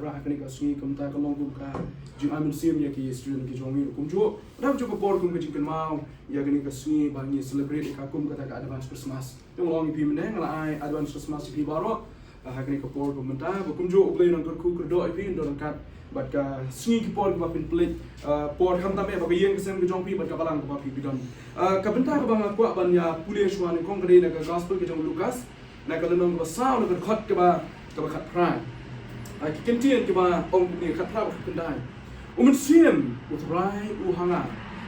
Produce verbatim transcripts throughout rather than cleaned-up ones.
Ha kane ka sngi kumta ka long kum ka jingai mynsiem ïa ki student ki jong ngi kumjuh. Dang jong ka por kum ka jingkynmaw ïa kane ka sngi ba ngi celebrate ïa ka kum kata ka advance Christmas. Te long ïa phi mynne nga la ai advance Christmas ïa phi baroh. Ha kane ka por kumta ba kumjuh U Blei un kyrkhu kyrdoh ïa phi, un don ryngkat bad ka sngi ki por kiba phin pynleit por khamtam eh bad ka ïing ka sem ka jong phi bad ka balang kaba phi phi don. Ka bynta kaba nga kwah ban ïa pule shuwa nyngkong ka dei na ka gospel ka jong u Lukas, na ka lynnong kaba saw, na ka dkhot kaba, kaba khatphra. Ki kyntien kiba ong kumne, khatphra bad khatkhyndai. U Mynsiem U Trai u ha nga,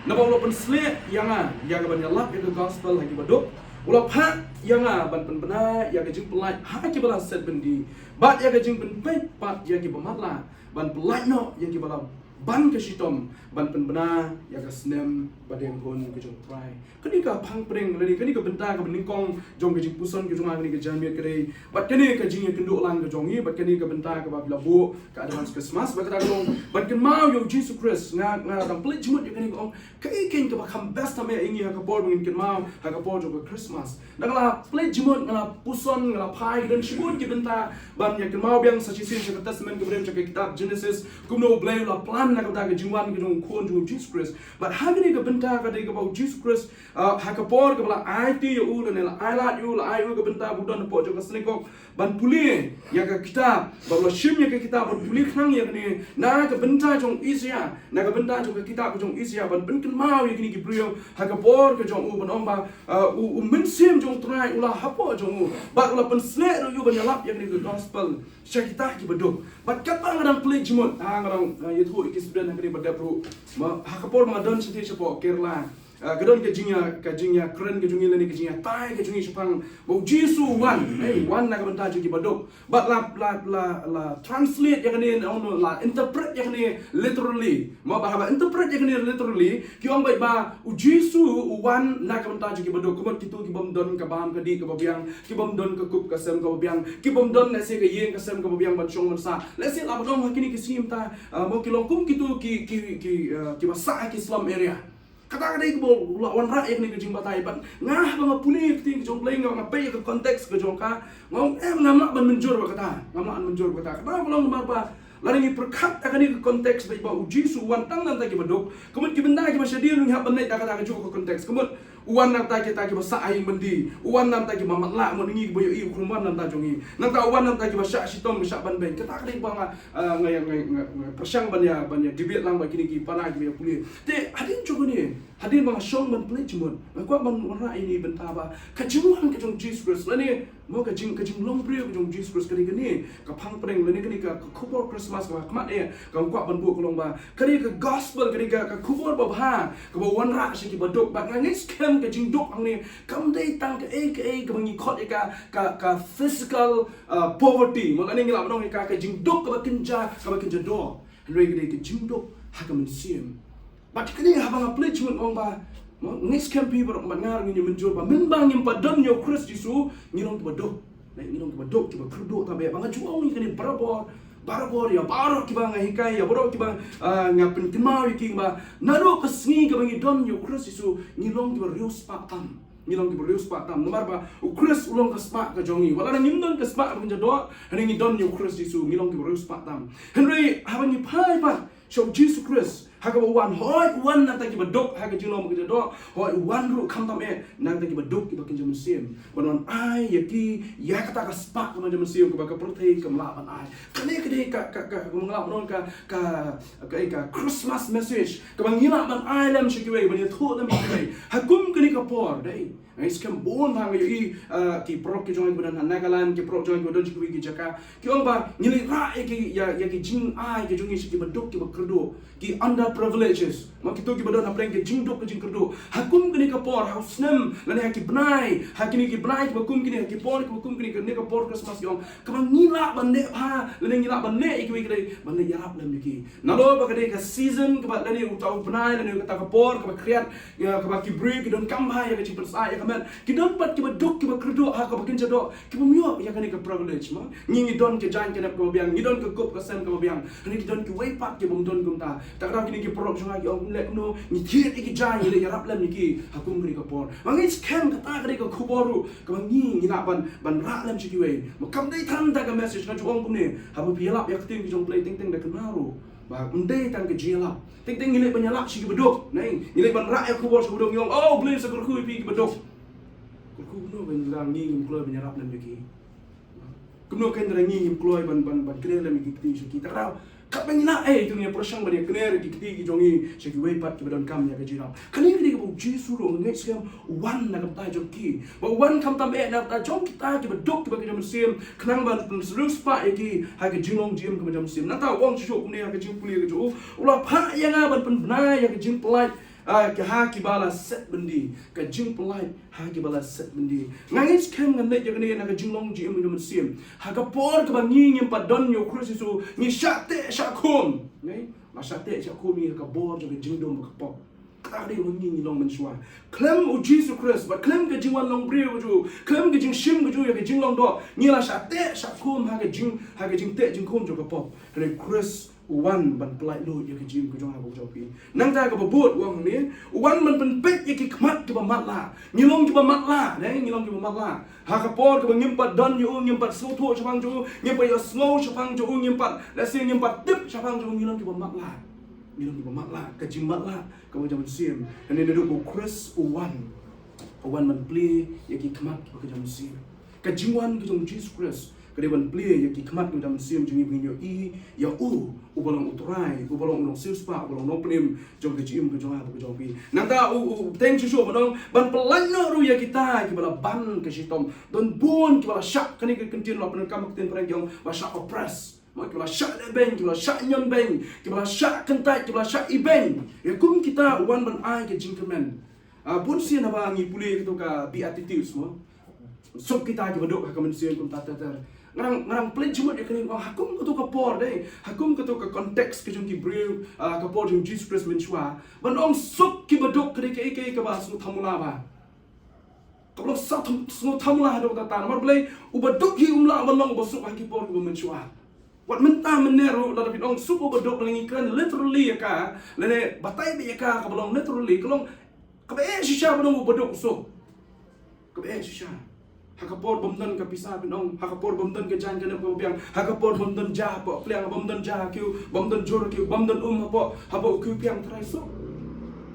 naba u la pynsleh ïa nga ïa kaban ïalap ïa ka gospel ha kiba duk. U la phah ïa nga ban pynbna ïa ka jingpyllait ha kiba la set byndi, bad ïa ka jingpynpeit pat ïa kiba matlah, ban pyllait noh ïa kiba la ban ka shitom, ban pynbna ïa ka snem ba dang hun ka jong U Trai. Kane ka phang pdeng lane kane ka bynta kaba nyngkong jong ka jingpuson ka jong nga kane ka janmiet ka dei bad kane ka jingïakynduh lang ka jong ngi bad kane ka bynta kaba la buh ka advance Christmas, bad kata ka long ban kynmaw ïa U Jisu Khrist. Nga, nga dang pynleit jingmut ïa kane, ka ong kaei keiñ kaba kham best tam eh ïa ngi ha ka por ba ngin kynmaw ha ka por jong ka Christmas. Dang la pynleit jingmut, nga la puson, nga la phai, don shibun ki bynta ban ïakynmaw biang sa shisien sha ka Testament kaba rim, sha ka kitab Genesis, kumno U Blei u la plan na ka bynta ka jingwan ka jong U Khun jong U Jisu Khrist. Bad ha kane ka bynta ka dei kaba U Jisu Khrist, ha ka por kaba la aiti ïa u lane la ailad ïa u, la ai ïa u ka bynta ba u don hapoh jong ka synagog ban pule ïa ka kitab, bad u la shim ïa ka kitab ban pule khnang ïa kane na ka bynta jong Isaiah, na ka bynta jong ka kitab jong Isaiah, ban pynkynmaw ïa kine ki briew ha ka por ka jong u, ban ong ba u, U Mynsiem jong U Trai u la hapoh jong u bad u la pynsleh ruh ïa u ban ïalap ïa kane ka gospel sha kita kiba duk. Bad katba nga dang pynleit jingmut, ha, nga dang ïathuh ïa ki student ha kane ba dep ruh, ha ka por ba nga don shatei shapoh Kerala, ka don ka jingïa, ka jingïakren ka jong ngi lane ka jingïatai ka jong ngi shaphang ba U Jisu u wan, eh, wan na ka bynta jong kiba duk. Bad la, la, la, la translate ïa kane, la interpret ïa kane literally. Mo, ba haba interpret ïa kane literally, ki ong beit ba U Jisu u wan na ka bynta jong kiba duk. Ka mut kito ki bym don ka bam ka dih kaba biang, ki bym don ka kup ka sem kaba biang, ki bym don lehse ka ïing ka sem kaba biang ban shong ban sah. Lehse la ba dang ha kine ki sngi mynta, mo, ki long kum kito ki, ki, ki, kiba sah ha ki slum area. Kata ka dei kaba u la wanrah ïa kane ka jingbatai. Bad nga haba nga pule ïa ka ktien ka jong U Blei, nga, nga peit ïa ka context ka jong ka, nga ong, em, ngam lah ban mynjur bad kata. Ngam lah ban mynjur bad kata. Kata ka long namar ba lada ngi pyrkhat ïa kane ka context ba U Jisu u wan tang na ka bynta kiba duk, ka mut ki bynta kiba shadien ruh ngi hap ban leit da kata kajuh ka context. Ka mut u wan na ka bynta kita kiba sah ha ïing byndi, u wan na ka bynta kiba matlah, mo, ngi kiba ïohi u khun wan na ka bynta jong ngi. Nangta u wan na ka bynta kiba shah shitom, ba shah ban beiñ. Kata ka dei ba nga, nga, nga, nga pyrshang ban ïa, ban ïa debate lang bad kine ki para kiba ïa pule. Te hadien jong kane, hadien ba nga shong ban pynleit jingmut, nga kwah ban wanrah ïa kane ka bynta ba ka jingwan ka jong U Jisu Khrist lane, mo, ka jing, ka jinglong briew ka jong U Jisu Khrist ka dei kane ka phang pdeng lane kane ka, ka khubor Christmas kaba khmat eh kaba nga kwah ban buh ka long ba ka dei ka gospel, ka dei ka, ka khubor babha kaba wanrah sha kiba duk. Bad nga ngeit skhem ka jingduk hangne kam dei tang kaei kaei kaba ngi khot ïa ka, ka, ka physical poverty, mo, lane ngi lah ban ong ïa ka, ka jingduk kaba kynja, kaba kynja doh. Hynrei ka dei ka jingduk ha ka mynsiem. Bad kane haba nga pynleit jingmut, ong ba, mo, ngeit skhem phi baroh bad nga ruh ngin ïa mynjur ba mynba ngim pat don ïa U Khrist Jisu, ngi long kiba duk. Ngi long kiba duk, kiba kyrduh tam eh. Ba nga ju ong ïa kane barabor, barabor ïa baroh kiba nga hikai, ïa baroh kiba nga pynkynmaw ïa ki, ba naduh ka sngi kaba ngi don ïa U Khrist Jisu, ngi long kiba riewspah tam. Ngi long kiba riewspah tam namar ba U Khrist u long ka spah ka jong ngi. Wat lada ngim don ka spah kaba kynja doh, hynrei ngi don ïa U Khrist Jisu, ngi long kiba riewspah tam. Hynrei haba ngi phai pat sha U Jisu Khrist ha kaba u wan, hooid u wan na ka bynta kiba duk ha ka jinglong ba kynja doh, hooid u wan ruh khamtam eh na ka bynta kiba duk kiba kynja mynsiem, ban wan ai ïa ki ïa kata ka spah kaba kynja mynsiem kaba ka pyrthei kam lah ban ai. Kane ka dei ka, ka, ka, ka, ka Christmas message kaba ngi lah ban ai lem sha kiwei, ban ïathuh lem sha kiwei ha kum kane ka por, dei. Nga ngeit skhem bun ba nga ïohi ki paralok ki jong ngi kiba don ha Nagaland, ki paralok jong ngi kiba don sha kiwei ki jaka, ki ong ba ngi leit rah ïa ki, ïa, ïa ki jingai ki jong ngi sha kiba duk kiba kyrduh, ki underprivileges. Mo, kito kiba don hapdeng ka jingduk ka jingkyrduh ha kum kane ka por, ha u snem lane ha ki bnai, ha kine ki bnai kiba kum kine, ha ki por kiba kum kine, kane ka por Christmas, ki ong kaba ngi lah ban leh bha lane ngi lah ban leh ïa kiwei ki dei ban leit ïarap lem ïa ki. Nalor ba ka dei ka season kaba lane uta u bnai lane kata ka por kaba khriat, ïa, kaba ki briew ki donkam bha ïa ka jingpynsah ïa ka met, ki don pat kiba duk kiba kyrduh ha kaba kynja doh, ki bym ïoh ïa kane ka privilege, mo. Ngi, ngi don ka jaiñ ka nep kaba biang, ngi don ka kup ka sem kaba biang, hynrei ki don kiwei pat ki bym don kumta. Te ka daw kine Ki paralok jong nga ki ong, leh kumno, ngi thied ïa ki jaiñ, ngi leh ïarap lem ïa ki ha kum kane ka por. Ma ngi skhem kata ka dei ka khubor ruh kaba ngi, ngi lah ban, ban rah lem sha kiwei. Ma kam dei tang da ka message, nga ju ong kumne, haba phi ïalap ïa ka ktien ka jong U Blei teng teng da kynmaw ruh ba ym dei tang ka jingïalap. Teng teng ngi leh ban ïalap sha ki baduk, ngi leh ban rah ïa ka khubor sha ki baduk, ngi ong, oh, U Blei sa kyrkhu ïa phi ki baduk. Kyrkhu kumno ban, ngi ngim kloi ban ïarap lem ïa ki. Kumno kein da ngi ngim kloi ban, ban, ban kner lem ïa ki kti sha ki. Te kata, katba ngi nang, eh, to ngi pyrshang ban ïa kner ïa ki kti ki jong ngi sha kiwei pat kiba donkam ïa ka jingïarap. Kane ka dei kaba U Jisu ruh nga ngeit skhem u wan na ka bynta jong ki. Ba u wan khamtam eh na ka bynta jong kita kiba duk kiba ka jong mynsiem, khnang ban pynriewspah ïa ki ha ka jinglong jingim kaba jong mynsiem. Nangta u ong shuh shuh kumne ha ka jingpule ka jong u, u la phah ïa nga ban pynbna ïa ka jingpyllait, ah, ka ha kiba la set byndi, ka jingpyllait ha kiba la set byndi. Nga ngeit skhem ngan leit ïa kane na ka jinglong jingim ka jong mynsiem. Ha ka por kaba ngi ngim pat don ïa U Khrist Jisu, ngi shah teh shah khum. Ngi la shah teh shah khum ïa ka bor jong ka jingdum bad ka pop. Kata ka dei ba ngi ngi long mynshuwa. Khlem U Jisu Khrist bad khlem ka jingwan long briew ka jong u, khlem ka jingshim ka jong u ïa ka jinglong doh, ngi la shah teh shah khum ha ka jing, ha ka jingteh jingkhum jong ka pop. Hynrei U Khrist u wan ban pyllait lut ïa ka jingim ka jong nga bad ka jong phi. Nangta kaba bud u ong hangne, u wan ban pynpeit ïa ki khmat kiba matlah. Ngi long kiba matlah, ne, ngi long kiba matlah. Ha ka por kaba ngim pat don ïa u, ngim pat sngewthuh shaphang jong u, ngim pat ïohsngew shaphang jong u, ngim pat, lehse ngim pat tip shaphang jong u, ngi long kiba matlah. Ngi long kiba matlah, ka jingmatlah kaba jong mynsiem. Hangne naduh ba U Khrist u wan, u wan ban plie ïa ki khmat kiba ka jong mynsiem. Ka jingwan ka jong U Jisu Khrist ka dei ban plie ïa ki khmat kiba jong mynsiem jong ngi ba ngin ïohi ïa u, uba long U Trai, uba long U Nongsiewspah, uba long U Nongpynim jong ka jingim ka jong nga bad ka jong phi. Nangta u, u, u bteng shuh shuh ban ong, ban pyllait noh ruh ïa kita kiba la ban ka shitom. Don bun kiba la shah, kane ka kyntien la pyndonkam ha ka ktien phareng ki ong ba shah oppress. Mo, kiba la shah lehbeiñ, kiba la shah ñion beiñ, kiba la shah kyntait, kiba la shah ibeiñ. Ïa kum kita u wan ban ai ka jingkyrmen. Ah, bun sien haba ngi pule ïa kato ka Beatitudes, mo, suk kita kiba duk ha ka mynsiem kumta ter ter. Nga nang, nga nang pynleit jingmut ïa kane, ha kum kato ka por, dei, ha kum kato ka context ka jong ki briew, ah, ka por jong U Jisu Khrist mynshuwa. Ban ong suk kiba duk ka dei kaei kaei kaba sngewthuh mula ba. Kaba long sngewthuh mula haduh katta. Namar balei? Uba duk hi um lah ban long uba suk ha ki por kiba mynshuwa. Wat mynta mynne ruh lada phi ong suk uba duk, lada ngi kren literally ïa ka, lane batai beit ïa ka, kaba long literally, ka long kaba eh shisha ban ong uba duk u suk. Kaba eh shisha. Ha ka por bym don ka pisa, phi ong, ha ka por bym don ka jaiñ ka nep kaba biang, ha ka por bym don ja hapoh pliang, bym don ja ha kiew, bym don jhur ha kiew, bym don um hapoh, hapoh u kiew piang, trai suk.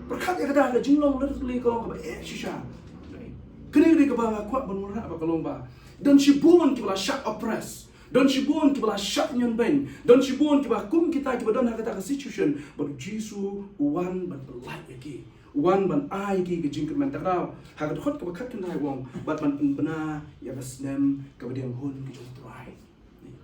Pyrkhat ïa kata, ka jinglong literally ka long kaba eh shisha. Kane ka dei kaba nga kwah ban wanrah ba ka long ba don shibun kiba la shah oppress. Don shibun kiba la shah ñion beiñ. Don shibun kiba kum kita kiba don ha kata ka situation. Bad U Jisu u wan ban pyllait ïa ki. U wan ban ai ïa ki ka jingkyrmen. Te kata, ha ka dkhot kaba khatkhyndai u ong, bad ban pynbna ïa ka snem kaba dieng hun ka jong U Trai.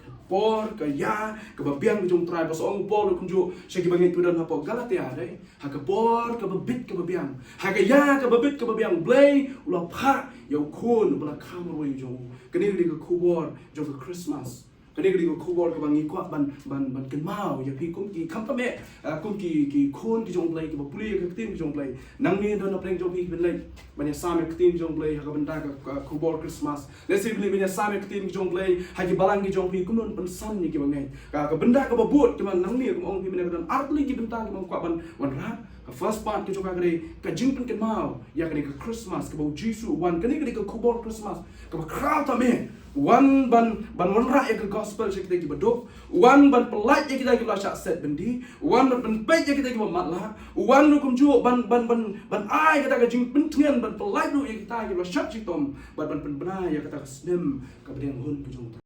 Ka por, ka ïa kaba biang ka jong U Trai, ba sa ong u Paul kumjuh sha kiba ngeit kiba don hapoh Galatia, dei. Ha ka por kaba bit kaba biang, ha ka ïa kaba bit kaba biang, U Blei u la phah ïa u Khun uba la kha marwei jong u. Kane ka dei ka khubor jong ka Christmas. Kane ka dei ka khubor kaba ngi kwah ban, ban, ban kynmaw ïa phi kum ki, khamtam eh, ah, kum ki, ki khun ki jong U Blei kiba pule ïa ka ktien ka jong U Blei. Nangne don na pdeng jong phi kiba leit ban ïasam ïa ka ktien ka jong U Blei ha ka bynta ka, ka khubor Christmas. Lehse phi leit ban ïasam ïa ka ktien ka jong U Blei ha ki balang ki jong phi, kumno ban pynsan ïa kiba ngeit. Ka, ka bynta kaba bud, kumba nangne kumba ong phi mynne, ka don ar tylli ki bynta kiba nga kwah ban wanrah. Ka first part ka jong ka ka dei ka jingpynkynmaw ïa kane ka Christmas kaba U Jisu u wan. Kane ka dei ka khubor Christmas kaba khraw tam eh. U wan ban, ban wanrah ïa ka gospel sha kita kiba duk. U wan ban pyllait ïa kita kiba la shah set byndi. U wan ban pynpeit ïa kita kiba matlah. U wan ruh kumjuh ban, ban, ban, ban ai kata ka jingpyntngen, ban pyllait ruh ïa kita kiba la shah shitom. Bad ban pynbna ïa kata ka snem kaba dieng hun ka jong U Trai.